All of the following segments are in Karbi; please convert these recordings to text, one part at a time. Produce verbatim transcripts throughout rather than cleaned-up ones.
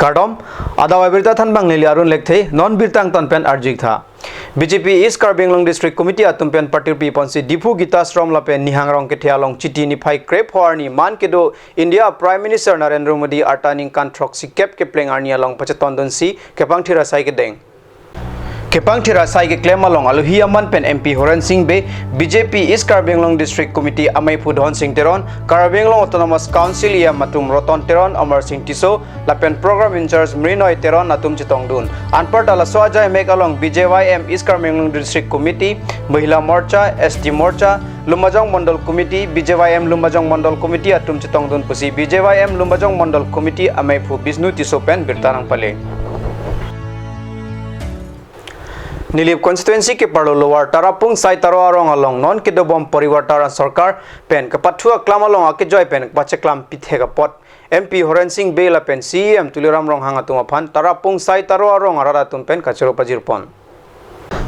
Kardom, adap abirta thanbang neli Arun Lekthe, non birta angton pen arju-ik tha. B J P East Karbi Anglong District Committee atum pen patirpi ponsi Diphu Gita Ashram lapen Nihang Rongkethe along Chiti niphai krepho arni man kedo India Prime Minister Narendra Modi arta ningkan throksikep kepleng arni along pachetondunsi kepangthir asai kedeng. Kepangthir asai keklem along alohi aman pen M P Horen Sing Bey, B J P East Karbi Anglong District Committee ameiphu Dhon Sing Teron, Karbi Anglong Autonomous Council E M atum Roton Teron, Amar Sing Tisso, lapen Program in-charge Mrinoi Teron atum chetongdun. Anparta laso ajaimek along B J Y M East Karbi Anglong District Committee, Mahila Morcha, S T Morcha, Lumbajong Mondol Committee, B J Y M Lumbajong Mondol Committee atum chetongdun pusi B J Y M Lumbajong Mondol Committee ameiphu Bisnu Tisso pen birta nangpale. Nilip constituency keparlo Lower Tarapung Sai Taro arong along non kedobom Parivartan Sarkar pen kapathu aklam along akejoi pen kapacheklam pithek apot M P Horen Sing Bey lapen C E M Tuliram Ronghang atum aphan Tarapung Sai Taro arong arat atum pen kachoro pajirpon.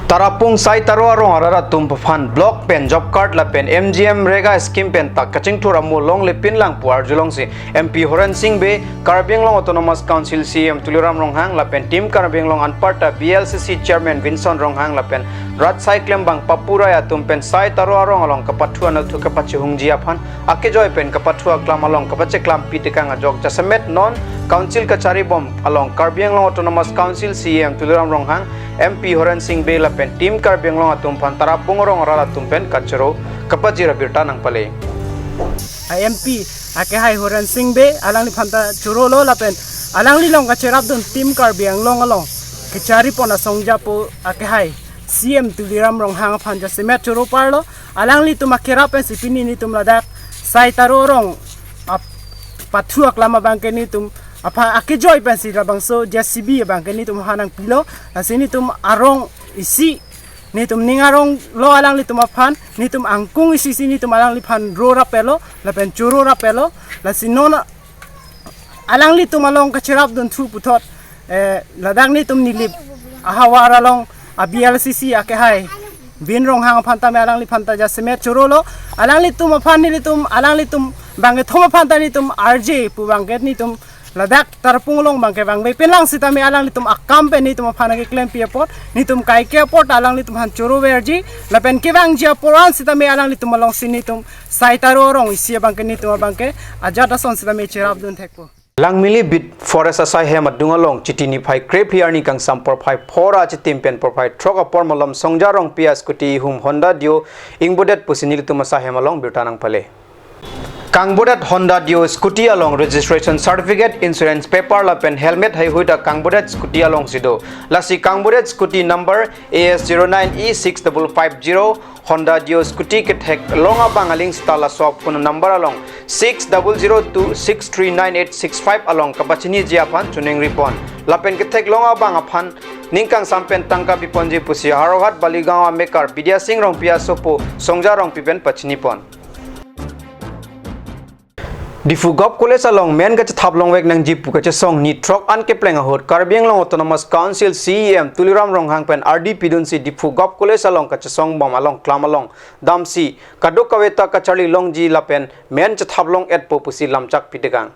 Tarapung Sai Taro arong arat atum aphan block pen job card lapen M G N-R-E-G-A scheme pen ta kachingthur amo longlepin lang pu arjulongsi M P Horen Sing Bey, Karbi Anglong Autonomous Council C E M Tuliram Ronghang lapen Team Karbi Anglong anparta B L C C Chairman Vinson Ronghang lapen rat asai klembang Papu Rai atum pen Sai Taro arong along kapathu anatthu kapachehungji aphan akejoi pen kapathu aklam along kapacheklam pitekang ajok jasemet non Council kachari bom along Karbi Anglong Autonomous Council C E M Tuliram Ronghang, M P Horen Sing Bey lapen Team Karbi Anglong atum aphan Tarapung arong arat atum pen kachoro kapajir abirta nangpale. A M P akehai Horen Sing Bey alangliphan ta chorolo lapen alangli along kacherapdun Team Karbi Anglong along kacharipon asong japo akehai C E M Tuliram Ronghang aphan jasemet choro parlo. Alanglitum akerap pensi pini nelitum ladak Sai Taro arong ap-, pathu aklam abangke nelitum aphan akejoi pensi labangso J C B abangke nelitum aphan nangpilo. Lasi nelitum arong isi, nelitum ning aronglo alanglitum aphan, nelitum angkung isi si nelitum alangliphan ro rapelo lapen choro rapelo. Lasi non alanglitum along kacherapdunthu puthot, eh, ladak nelitum Nilip ahavar along a B L C C akehai Bin Ronghang aphan tame alangliphan ta jasemet chorolo. Alanglitum aphan nelitum, alanglitum bangkethom aphan ta nelitum arje pu abangke nelitum ladak Tarapung along abangke vangve pinlang sitame alanglitum akam pen nelitum aphan keklempi apot, nelitum kaike apot alanglitum aphan choro verji lapen kevangji apor an sitame alanglitum alongsi nelitum Sai Taro arong isi abangke nelitum abangke ajat ason sitame cherapdun thekpo. Langmili Beat Forest asaihem adung along Chiti niphai krephli arni kangsam porphai phor achitim pen porphai throk apor malom Songja Rongpi a-scooty ihum Honda Dio ingbodet pusi nelitum asaihem along birta nangpale. Kangbodet Honda Dio scooty along registration certificate, insurance paper lapen helmet heihui ta kangbodet scooty alongsi do. Lasi kangbodet scooty number A S zero nine E six double five zero, Honda Dio scooty kethek long abang aling sita laso phone number along six double zero two six three nine eight six five along kapachiniji aphan chuning ripon. Lapen kethek long abang aphan ning kangsam pen tangka piponji pusi Howraghat Baligaon amekar Bidya Sing Rongpi asopo Songja Rongpi pen pachinipon. Diphu Govt College along men kachethap longvek nangji pu kachesong ni throk an kepleng ahut Karbi Anglong Autonomous Council C E M Tuliram Ronghang pen ardi pidunsi Diphu Govt College along kachesong bom along klam along damsi kadokave ta kacharli longji lapen men chethap long-etpo pusi lamchak pitekang.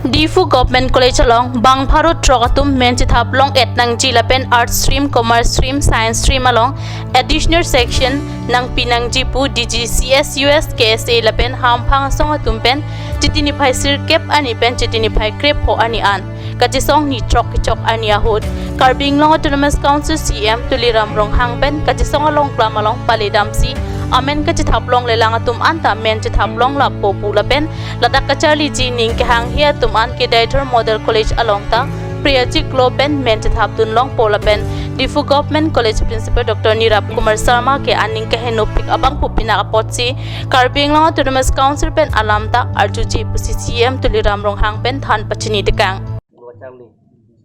Diphu Government College along bang pharo throk atum men chethap long-et nangji lapen Arts Stream, Commerce Stream, Science Stream along additional section nangpi nangji pu D G C S U S K S A lapen hamphang asong atum pen Chiti niphai sirkep arni pen Chiti niphai krepho arni an kachesong ni throk kechok arni ahut Karbi Anglong Autonomous Council C E M Tuliram Ronghang pen kachesong along klam along pale damsi amen kachethap longlelang atum anta men chethap long lapo pu lapen ladak kacharliji ning kehanghe atum an ke Deithor Model College along ta pre-A G klo pen men chethapdun longpo lapen Diphu Government College Principal Doctor Nirab Kumar Sharma ke aning kehenopik abangphu pinak apotsi Karbi Anglong Autonomous Council pen alam ta arjuji pusi C E M Tuliram Ronghang pen than pachinitekang. Kacharli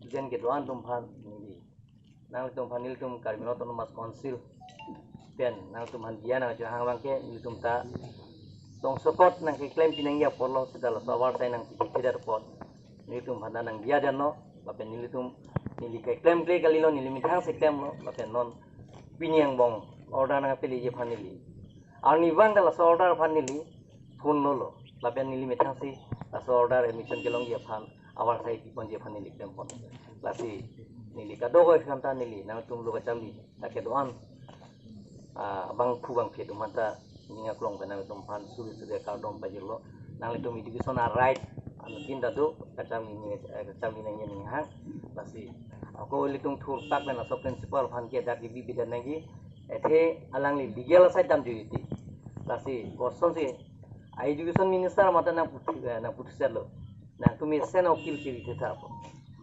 student kedo-an atum aphan neli, nangtum aphan nelitum Karbi Anglong Autonomous Council pen nangtum aphan diya nangchehang abangke nelitum ta tong sokot nangkeklem pinangji apotlo seta laso avarsai nangpipithe det apot nelitum aphan nangdiya detlo lapen nelitum neli keklemkle kalilo, neli methang si klemlo lapen non pini angbong order nangpeleji aphan neli arnivang ta laso order aphan neli phone lolo lapen neli methang si laso order admission kelongji aphan avarsai piponji aphan neli klempon. Lasi neli kadokave aphanta neli nangtum lo kacharli, lake do-an, ah, bangphu bangphi atum aphanta ning aklong pen nangtum aphan suri suri kardom pajirlo. Nanglitum education a-right anuttin ta do, kacharli ni, eh, kacharli nangji aning hang. Lasi ako ilitum thurpak pen laso principal aphan ke dak kebi bidan nangji, athe alangli legal asai damjui titi. Lasi kosonsi a-education minister mate nangputhu, eh, nangputhusetlo. Nangtum mesen okil kiri thetha.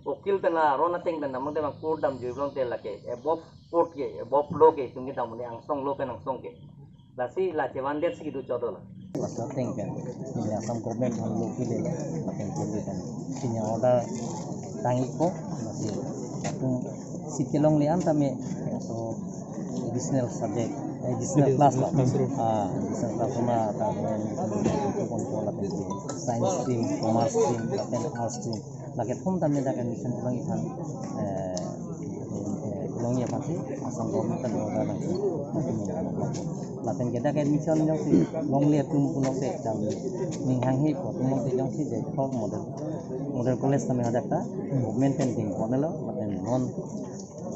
Okil pen la aron ateng pen damlote bang court damjui pulote lake above court ke, above law ke, itum kedam un-e angsong law pen angsong ke. Lasi la chevandet si kedo chodola. Laso ateng pen neli Assam government aphan lo pile, lapen pile pen pini order tang-ikpo, lasi latum seat kelongle an tame, so additional subject, additional class la. Classroom. Ah, additional classroom ta, control lapen science stream, commerce stream, lapen arts stream. Lake thum tame dak admission kelongji aphan, eh, eh, kelongji aphan si Assam government pen order nangji. Lapen ke dak admission jongsi longle atum pulote jam ning hanghepo atum pulote jongsi je thok model, model college tame hadak ta government pen dingponlo, lapen non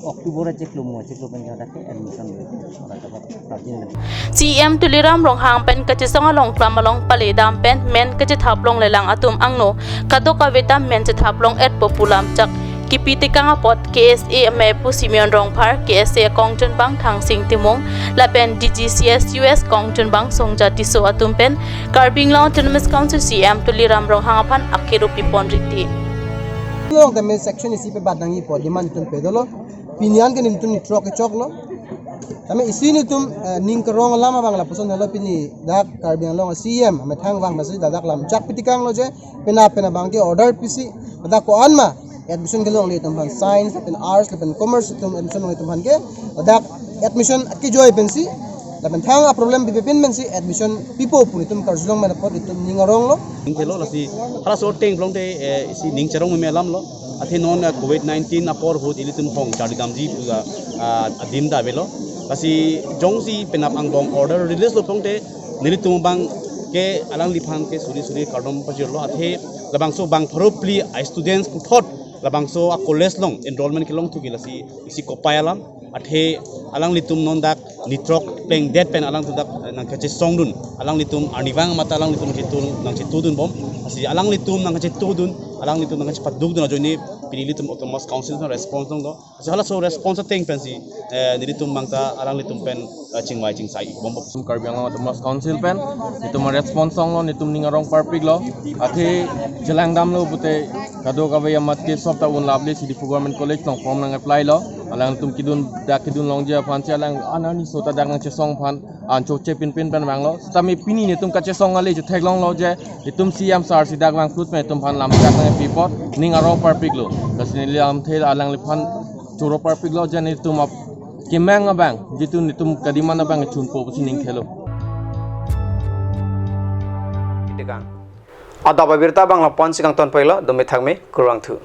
October achiklo mo achiklo pen hadak ke admission lo. Hadak ta prajin. C E M Tuliram Ronghang pen kachesong along klam along pale dam pen men kachethap longle lang atum angno kadokave ta men chethap long-etpo pu lamchak kipi tekang apot K S A amei apu Simeon Rongphar, K S A akongchunbang Thangsing Timung, lapen D G C S U S kongchunbang Songja Tisso atum pen Karbi Anglong Autonomous Council C E M Tuliram Ronghang aphan akirup pipon riti. Long tame section isi pebat nangjipo demand itum pedolo. Pini an ke netum throk kechoklo. Tame isi netum, eh, ning kerong alam abang lapuson helo pini dak Karbi Anglong C E M amethang vang masi ladak lamchak pitekanglo je penap penap abang ke order pisi ladak ko-an ma admission kelongle atum aphan science lapen arts lapen commerce atum admission longle atum aphan ke ladak admission kejoi pensi lapen thang a-problem pipe pin pensi admission pipo pu netum karjulong pen apot itum ning aronglo. Ning thelo lasi halaso ateng pulote, eh, isi ning cherong meme alamlo. Athe non, eh, covid nineteen apor ahut ilitum hong charli damji pu, ah, adim ta avelo. Lasi jongsi penap angbong order release lo pulote nelitum abang ke alangliphan ke suri suri kardom pajirlo. Athe labangso bang pharo phli a-students puthot labangso a-college along enrollment kelong thuke lasi isi kopai alam. Athe alanglitum non dak ni throk plengdet pen alangtum dak, eh, nangkachesongdun. Alanglitum arnivang mate alanglitum nangchetu, nangchetudunbom. Lasi alanglitum nangkachetudun, alanglitum nangkachepadukdun ajoine pini ilitum Autonomous Council na response longlo. Lasi halaso response ateng pensi, eh, nelitum abang ta alanglitum pen, eh, chingvai chingsai bompo. Karbi Anglong Autonomous Council pen netum response longlo, netum ning arong parpiklo. Athe chelang damlo pute kadokave amat ke sop ta un lapli si Diphu Government College along form nang-apply lo. Alangtum kedun dak kedun longji aphan si alang anani sota dak nangchesong aphan an choche pinpin pen vanglo. Tame pini netum kachesong ale chetheklonglo je netum C E M sir si dak vangphlut pen netum aphan lamchak nangpi apot ning arong parpiklo. Lasi neli lamthe alangliphan choro parpiklo je netum ap kemang abang jitu netum kadiman abang chunpo pusi ning thelo. Adap abirta abang lapu-an si kangton pailo, dome thakme, kurvangthu.